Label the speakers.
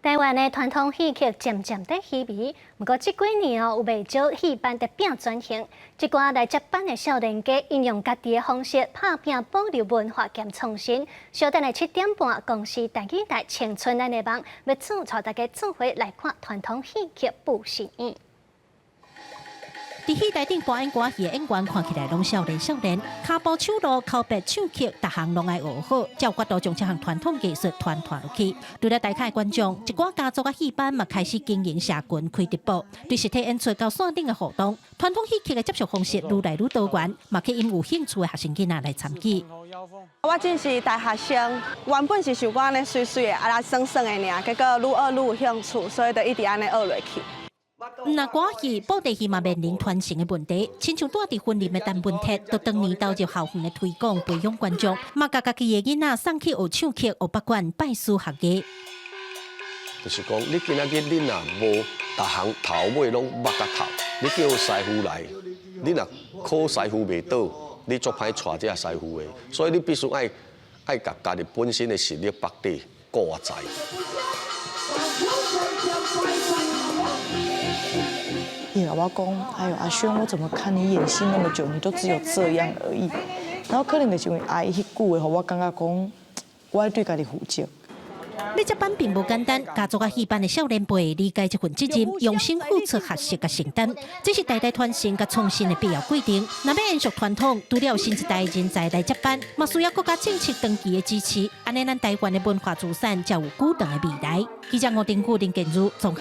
Speaker 1: 台灣的傳統戲曲漸漸佇稀微，毋過這幾年哦，有袂少戲班佇拼轉型，一寡來接班的少年家，𪜶用家己的方式拍拚保留文化兼創新。小等下7點半，公視台語台青春咱的夢，欲帶大家做伙來看傳統戲曲布神演。
Speaker 2: 佇戲台頂扮演歌仔戲的演員看起來攏少年少年，跤步手路、口白唱曲，逐項攏愛學好，才有法度將這項傳統藝術傳傳落去。除了台下的觀眾，一寡家族仔戲班嘛開始經營社群開直播，對實體演出到線頂的互動，傳統戲曲的接觸方式愈來愈多元，嘛吸引有興趣的學生囡仔來參與。
Speaker 3: 我只是大學生，原本是想講按呢媠媠的，啊來耍耍的爾，結果愈學愈有興趣，所以就一直按呢學落去。
Speaker 2: 毋但歌戲、布袋戲嘛面臨傳承的問題，親像住佇雲林的陳文鐵，就當年投入校園的推廣培養觀眾，嘛共家己的囡仔送去學唱曲、學北管、拜師學藝。
Speaker 4: 就是講，你今仔日你若無逐項頭尾攏捌甲透，你叫師傅來，你若考師傅袂倒，你足歹帶這師傅的，所以你必須愛愛共家己本身的實力縛底顧在。
Speaker 5: 伊共我講，哎呦，阿軒，我怎麼看你演戲那麼久，你都只有這樣而已。然後可能就是因為阿姨彼句話，予我感覺講，我愛對家己負責。
Speaker 2: 欲接班並無簡單，家族佮戲班的少年輩理解這份責任，用心付出學習佮承擔，這是代代傳承佮創新的必要過程。若欲延續傳統，除了新一代人才來接班，嘛需要國家政策長期的支持，按呢咱台灣的文化資產才有久長的未來。記者吳丁富林建如綜合。